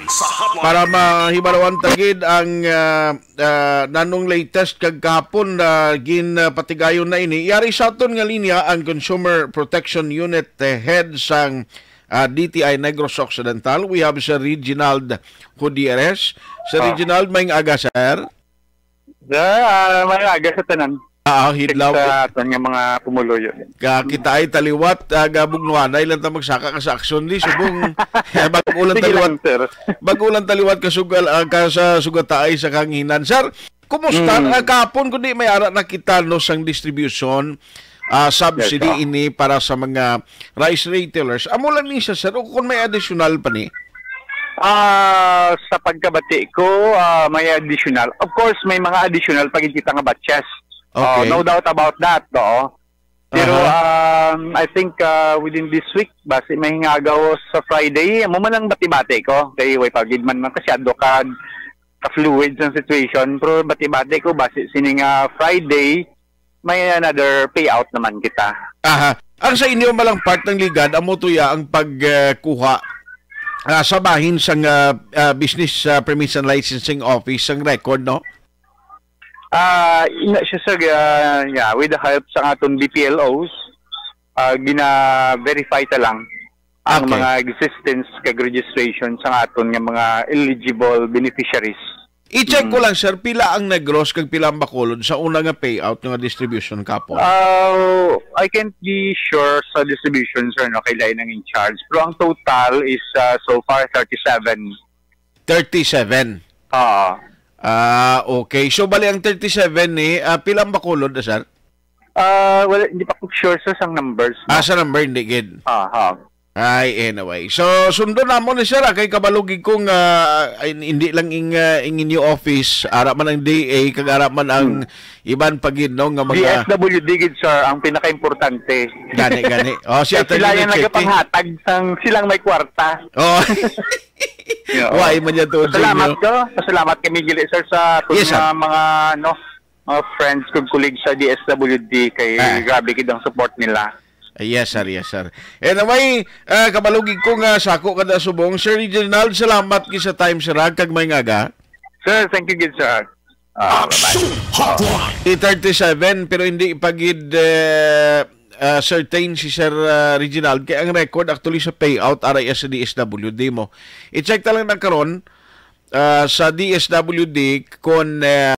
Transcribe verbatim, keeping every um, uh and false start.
Sa hotline. Para mahibalawan ta gid ang, ah, ah, nanong latest kag kahapon na ginpatigayon na ini. Yari sa aton nga linya ang Consumer Protection Unit, eh, Head sang, ah, D T I Negros Occidental. We have Sir Reginald Gutierrez. Sir Ah. Reginald, maayong aga, sir. Sir, ah, maayong aga sa tanan. Ah, hidlaw. Sa aton nga mga pumuluyo. Ka kita ay taliwat, ah, gabugnuanay lang ta magsaka ka sa aksyon di subong. Eh, bag-o lang Sige taliwat. lang, sir. Bag-o lang taliwat ka sugal, ah, ka sa sugataay sa kahanginan. Sir, kumusta? Mm. Ah, kahapon kundi may ara na kita, no, sang distribution, ah, subsidy Yes, sir. ini para sa mga rice retailers. Amo lang ni siya, sir, o kung may additional pa ni? Ah, sa pagkabati ko, ah, may additional. Of course, may mga additional pag kita nga batches. Oh, Okay. no doubt about that, oo. Pero, Aha. um, I think, ah, within this week, basi may hingagaw sa Friday, amo man ang bati-bati ko. Kay way pa gid man, man kasi ado ka, ka-fluid sa situation. Pero bati-bati ko, basi sini nga Friday, may another payout naman kita. Aha. Ang sa inyo malang part ng ligad, amo to ya ang pag, eh, kuha, ah, sa bahin sang, ah, ah, Business, ah, Permits and Licensing Office sang record, no? Ah, ina siya, sir, ah, yeah, with the help sa aton B P L Os, ah, gina-verify ta lang ang Okay. mga existence kag registration sa aton nga mga eligible beneficiaries. I-check ko Mm. lang, sir, pila ang Negros kag pila ang Bacolod sa una nga payout nga distribution kapon? Ah, I can't be sure sa distribution, sir, no, kay lain ang in charge. Pero ang total is, ah, so far, thirty-seven. Thirty-seven. Oo. Ah, okay. So, bali ang thirty-seven ni, ah, pila ang Bacolod, sir? Ah, well, hindi pa ko sure, sir, sang numbers, no? Ah, sa number, hindi gid. Ah, ha. Ay, anyway. So, sundon namon ni sir, ah, kay kabalo gid ko nga, ay, hindi lang ing, ah, ing inyo office, ara man ang D A, kag ara man ang Hmm. iban pa gid, no, nga mga D S W D gid, sir, ang pinakaimportante. Gani, gani. Oh, si Kay Attorney sila yung Richie. nagapanghatag sang silang may kwarta. Oh. Yeah, Why oh. man yan to, Salamat Junior? ko. Salamat kami gili, sir, sa aton Yes, sir. nga mga, ano, mga friends kag colleagues sa D S W D kay Ah. grabe gid ang support nila. Ah, yes, sir. Yes, sir. Anyway, ah, kabalo gid ko nga sako kada subong. Sir Reginald, salamat gid sa time, sir, ha, kag maayong aga. Sir, thank you gid, sir. Ah, bye-bye. Action Hotline. Eight thirty-seven, pero hindi pa gid, eh, ah, certain si Sir, ah, Reginald. Kay ang record actually sa payout, ara iya sa D S W D mo. I-check ta lang na karon, ah, sa D S W D kung, eh,